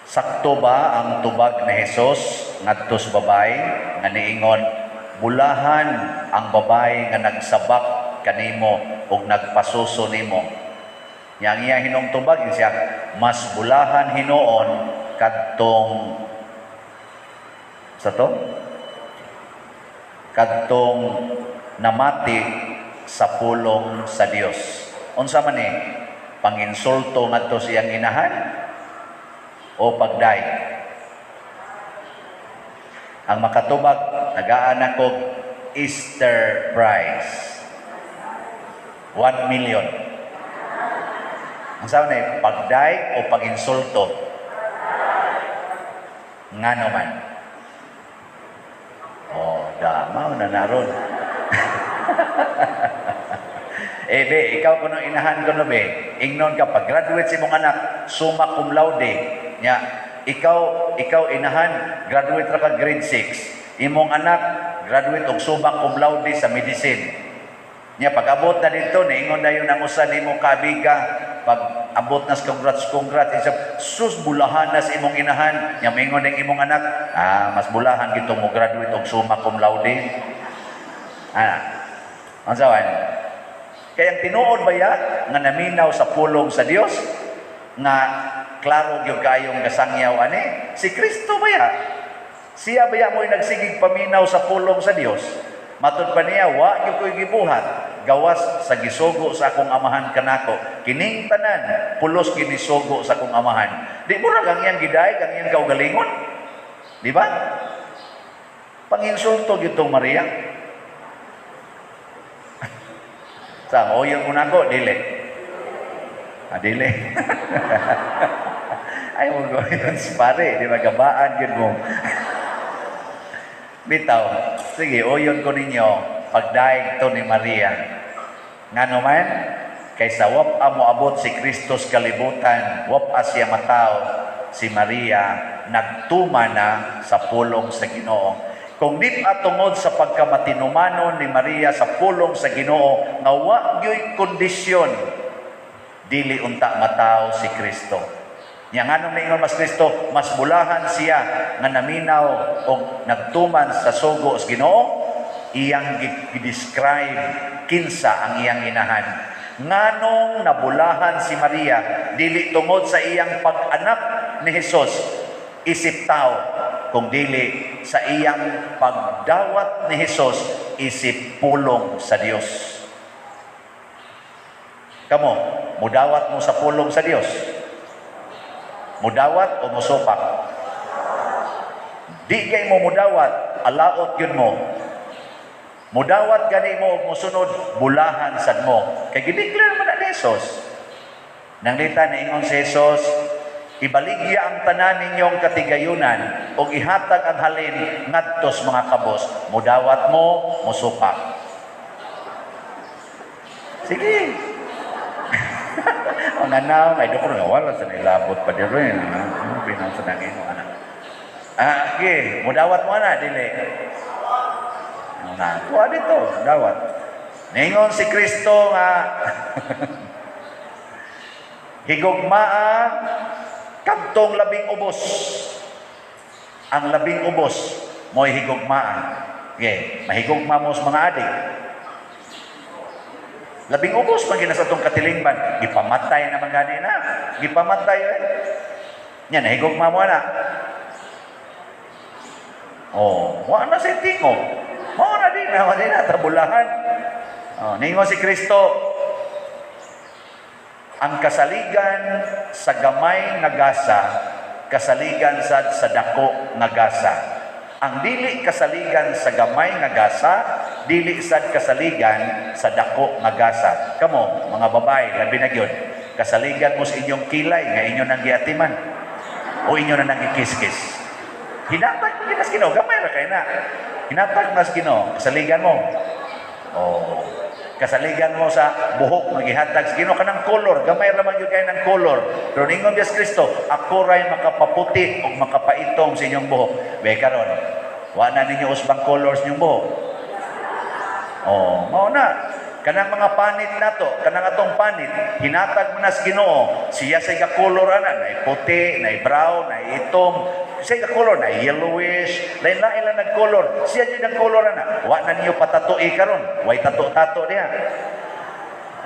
Sakto ba ang tubag ni Jesus ngadto sa babae nga niingon, "Bulahan ang babae nga nagsabak kanimo ug nagpasuso nimo"? Yang iya hinong tubag siya, mas bulahan hinuon kadtong sa to kadtong namati sa pulong sa Dios. Unsa man ni? Panginsulto ngadto sa iyang inahan o pagdayeg? Ang makatubag, tagaan ako Easter prize. 1 million. Ang sabi na, pagdayeg o paginsulto? Ngano man? Oh, dama na naron. Eh, be, ikaw kuno inahan kuno, be. Ingnon ka, pag graduate si mong anak, summa cum laude. Nya, ikaw inahan, graduate ra ka grade 6. Imong anak, graduate og summa cum laude sa medicine. Nya, pag abot na dito, niingon na yun ang usa nimo kaabiga, pag abot na sa congrats, congrats, isa, "Sus, bulahan na sa imong inahan." Nya, mingon ng imong anak, "Ah, mas bulahan gito mo graduate og summa cum laude." Ah, ang sawan? Kaya ang tinuod baya nga naminaw sa pulong sa Dios nga klaro gyud kayong gasangyaw ani si Kristo baya? Siya baya mo'y nagsigig paminaw sa pulong sa Dios. Matud pa niya, "Wa gyud ko'y gibuhat gawas sa gisugo sa akong Amahan kanako. Kining tanan pulos ginisugo sa akong Amahan." Di mo ra ang iyang gidayeg ang iyang kaugalingon, di ba? Panginsulto gyud tong Maria. Sa oyon mo na ko, dili. Ah, dili. Ay mo goyon sa pare, di ba gabaan gyud mo. Bitaw, sige, uyon ko ninyo, pagdaig to ni Maria. Ngano man, kaysa wap-a moabot si Kristo sa kalibutan, wap-a siya mataw, si Maria nagtuma na sa pulong sa Ginoo. Kung di pa tungod sa pagkamatinumanon ni Maria sa pulong sa Ginoo, nga wa gyoy kondisyon, dili unta mataw si Kristo. Nya nganong niingon mas Kristo, mas bulahan siya nga naminaw og nagtuman sa sugo sa Ginoo, iyang gi-describe kinsa ang iyang inahan. Nganong nabulahan si Maria, dili tungod sa iyang pag-anak ni Jesus isip tao, kung dili sa iyang pagdawat ni Jesus isip pulong sa Dios. Kamo, mudawat mo sa pulong sa Dios? Mudawat o musupak? Di kay mo mudawat, alaot yun mo. Mudawat gani mo og musunod, bulahan sad mo. Kay gideclare man na ni Jesus. Nanglita niingon si Jesus, "Ibaligya ang tanan ninyong katigayunan ug ihatag ang halin ngadto sa mga kabos." Mudawat mo, musupak? Sige. Ang anaw, ay doktor nga wala sa nilabot pa dito eh. Ano pinang sa nangin mo anak? Ah, okay. Mudawat mo na, dili. Na, kuha dito, dawat. Ningon si Kristo nga higugmaa kadtong labing ubos. Ang labing ubos mo'y higugmaa. Okay, mahigugma mo sa mga adik. Labing ubos man gina sa atong katilingban, gipamatay naman gani na. Gipamatay eh. Nya nahigugma mo na. Oh, wa na sa tingog. Mao na din na, di na tabulahan. Oh, ningon si Kristo, ang kasaligan sa gamay nga gasa, kasaligan sad sa dako nga gasa. Ang dili kasaligan sa gamay nga gasa, dili sad kasaligan sa dako nga gasa. Kamo, mga babae, labi na gyud. Kasaligan mo sa inyong kilay nga inyo nang giatiman o inyo na nang gikiskis. Hinatag mo ginas Ginoo, gamay ra kay na. Hinatag mas Ginoo, kasaligan mo. Oh, kasaligan mo sa buhok nga gihatag sa Ginoo kanang color, gamay ra man gyud kay ng color. Pero ningon Diyos Kristo, "Ako ray makapaputi ug makapaitom sa inyong buhok." Be karon, wa na ninyo usbang colors inyong buhok. Oh, mao na. Kanang mga panit nato, kanang atong panit, hinatag man nas Ginoo, siya sa color ana, nay puti, nay brown, nay itom, siya color, nay yellowish, lain-lain lang nag-color. Siya jud ang color ana. Wa na niyo patatoi karon, way tato-tato diha.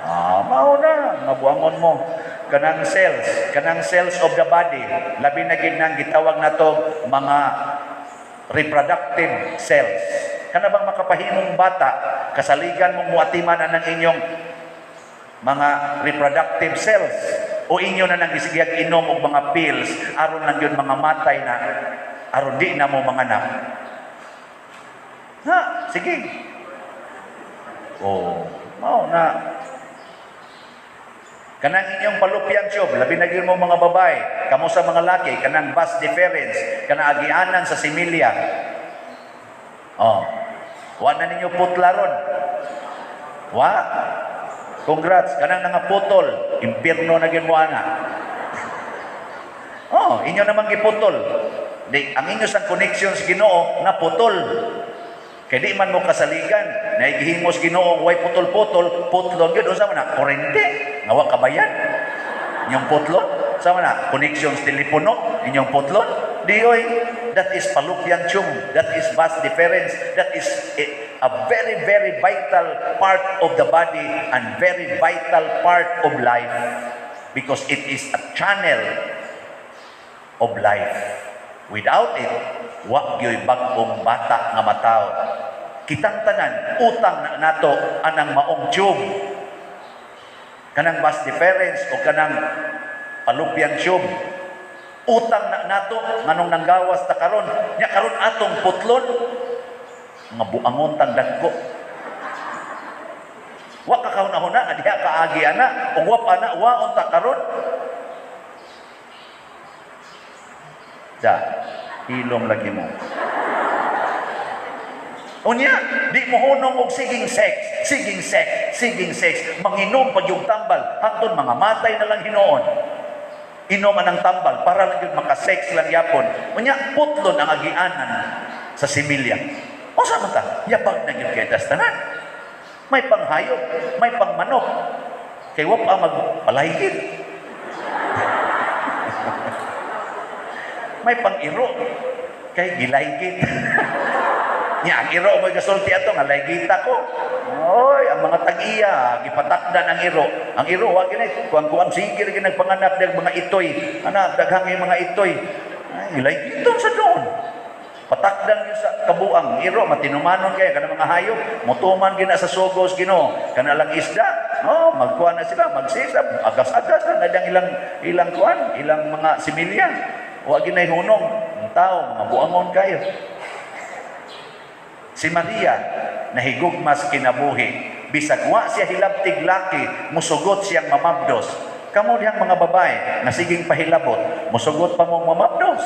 Ah, mao na, nga buangon mo. Kanang cells of the body, labi na gid nang gitawag nato mga reproductive cells. Kana bang makapahimong bata, kasaligan mong muatiman anang inyong mga reproductive cells o inyo na nang gisigiyag inom og mga pills aron lang yun mga matay na, aron di na mo manganak. Ha, sige. Oh, mao na. Kanang inyong fallopian tube, labi na gyud mo mga babae, kamo sa mga laki, kanang vas deferens, kanang agianan sa similya. Oh. Wa na ninyo putlaron. Wa. Congrats, kanang nangaputol, impierno na gyud mo ana. Oh, inyo namang giputol. Di, ang inyo sang connection sa Ginoo naputol. Kay di man mo kasaligan, naigihimos Ginoo way putol-putol, putlon gyud. Unsa man na? Kurente, nga wa kabayan. Inyong putlon, sa man na? Connection sa telepono, inyong putlon. Di oy, that is fallopian tube, that is vas deferens, that is a very, very vital part of the body and very vital part of life because it is a channel of life. Without it, wa gyoy bag-ong bata nga matawo. Kitang tanan, utang na nato anang maong tube. Kanang vas deferens o kanang fallopian tube. Utang na nato nganong nanggawas ta karon. Nya karon atong putlon, nga buangon tang dagko. Wa ka kahuna-huna nga diha kaagi ana ug wa pa na wa unta karon. Da, hilom lagi mo. Unya, di mo hunong og siging sex, siging sex, siging sex, manginom pag yung tambal, hangtod mga matay na lang hinuon. Inom ang tambal para lang yun makasex lang yapon. Unya, putlon ang agianan sa similya. O sa man ta? Yabag na yun kay tas tanan. May panghayop, may pangmanok. Kay wa pa magpalaygit. May pang-iro kay gilaygit. Nya ang iro mo gasulti ato nga laygita ko. Oy, ang mga tag-iya gipatakdan ang iro. Ang iro wa gini kuan-kuan sige lagi nagpanganak dag mga itoy. Anak daghang yung mga itoy. Ay, gilaygiton sa doon. Patakdan yun sa kabuang iro matinumanon kay kana mga hayop mutuman gina sa sugos Ginoo kana lang isda. Oh, magkuan na sila, magsisab, agas-agas na na ilang ilang kuan, ilang mga similya. Wa ginay hunong ang tao, mga buangon kayo. Si Maria nahigugmas kinabuhi. Bisag wa siya hilabtig laki, musugot siyang mamabdos. Kamo dihang mga babae nga siging pahilabot, musugot pa mong mamabdos.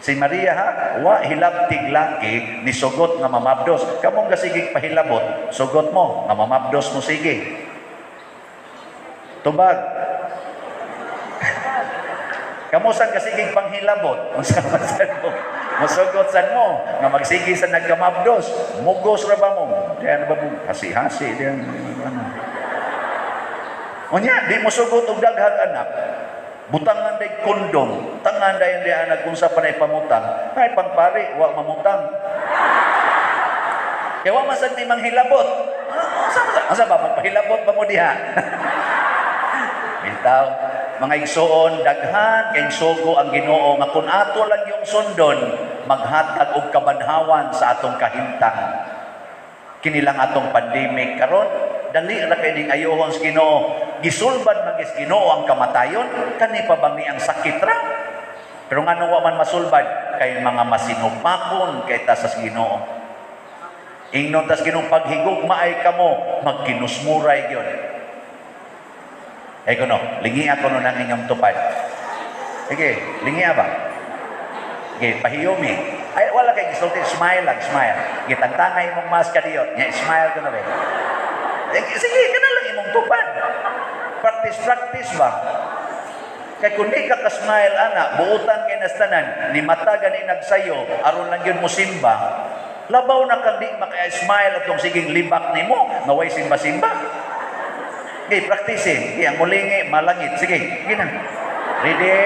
Si Maria ha, wa hilabtig laki ni sugot nga mamabdos. Kamong gasigig pahilabot, sugot mo nga mamabdos mo sige. Tubag. Kamo sang kasigig panghilabot, unsa man sad mo? Musugot sad mo nga magsige sa nagkamabdos, mugos ra ba mo? Diyan ba mo hasi-hasi diyan ano. Unya, di mo sugot og daghang anak. Butangan day kondom, tangan day di anak kung sa panay pamutang. Ay pangpari, wa mamutang. Kaya wa man sad ni manghilabot. Ah, unsa man sa- unsa ba magpahilabot ba mo diha? Bitaw, mga igsoon, daghan kay sugo ang Ginoo nga kun ato lang yung sundon, maghatag og kabanhawan sa atong kahimtang. Kini lang atong pandemic karon, dali ra kay ning ayohon sa Ginoo. Gisulbad man gis Ginoo ang kamatayon, kani pa bang ni ang sakit ra? Pero ngano wa man masulbad kay mga masinupakon kay ta sa Ginoo. Ingnon tas Ginoo paghigugma ay kamo, magkinusmuray gyud. Ay kuno, lingi ako no nang inyong tupad. Sige, lingi ba? Sige, pahiyumi. Ay, wala kay gisulti, smile lang, smile. Gitangtangay imong mask kadiyot. Nya, smile ko na ba? Sige, sige, kana lang imong tupad. Practice, practice ba? Kay kung di ka ka-smile, ana, buutan kay nastanan, ni mata gani nagsayo, aron lang yun mo simba. Labaw na kang di maka-smile atong siging libak nimo nga way simba-simba. Okay, practice. Okay, ang mulingi, malangit. Sige, sige na. Ready,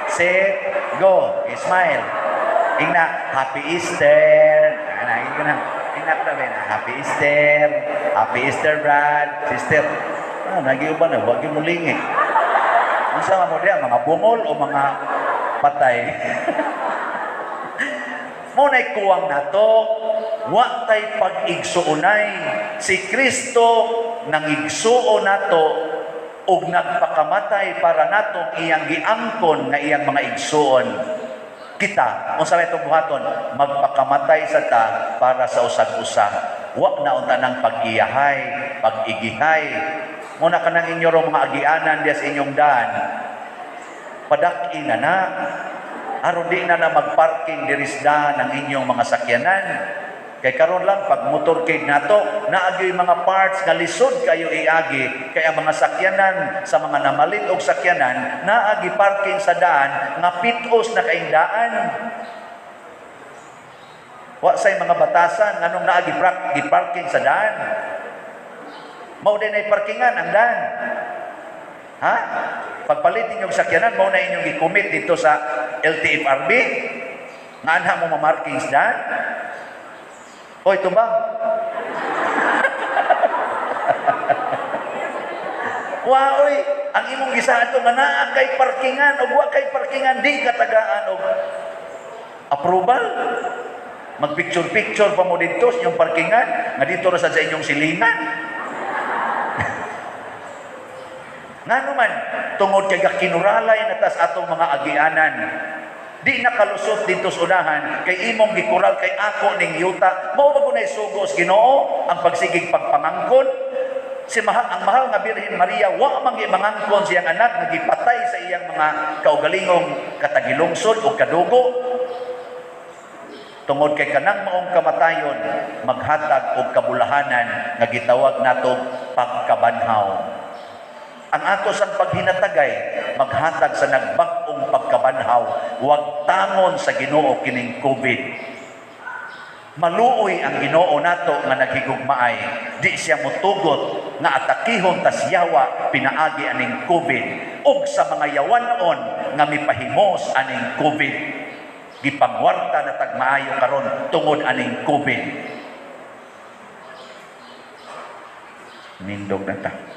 set, go. Okay, smile. Ingna, "Happy Easter." Ana, ingna na. Ingna ko na, "Happy Easter. Happy Easter, Brad. Sister." Ah, nagiuban na, wag yung mulingi. Ang sama mo diya, mga bungol o mga patay? Mao na'y kuwang nato, wa tay pag-igsuonay. Si Kristo nangigsuo nato ug nagpakamatay para natong iyang giangkon nga iyang mga igsuon. Kita, unsa may itong buhaton? Magpakamatay sa ta para sa usag-usa. Wa na unta ng pag-iyahay, pag-igihay. Muna ka ng inyo mga agianan diya sa inyong daan. Padak-i na na. Aron di na na magparking diri sa daan ang inyong mga sakyanan. Kay karon lang pag motorcade nato, naagi mga parts nga lisod kayo iagi kay ang mga sakyanan sa mga namalit og sakyanan naagi parking sa daan nga pitos na kaing daan. Wa say mga batasan nganong naagi gi-parking sa daan. Mao din ay parkingan ang daan. Ha? Pagpalit ninyong sakyanan, mao na inyong gi-commit dito sa LTFRB. Nga anha mo mamarking sa daan. Hoy, tumbang. Wa oy, ang imong gisaad to nga naa kay parkingan og wa kay parkingan, di katagaan og approval. Magpicture-picture pa mo dito sa inyong parkingan nga dito ra sad sa inyong silingan. Ngano man, tungod kay gakinuralay na tas atong mga agianan. Di nakalusot dito sa unahan kay imong gikural kay ako ning yuta. Mao ba kunay sugos Ginoo ang pagsigig pagpamangkon? Si mahal, ang mahal nga Birhen Maria wa man gimangangkon siyang anak nga gipatay sa iyang mga kaugalingong katagilungsod o kadugo. Tungod kay kanang maong kamatayon maghatag og kabulahanan nga gitawag nato pagkabanhaw. Ang ato sang paghinatagay maghatag sa nagbag-ong pagkabanhaw, wag tangon sa Ginoo kining COVID. Maluoy ang Ginoo nato nga naghigugmaay. Di siya motugot nga atakihon tas yawa pinaagi aning COVID ug sa mga yawanon nga mipahimos aning COVID. Gipangwarta na tag maayo karon tungod aning COVID. Nindog na ta.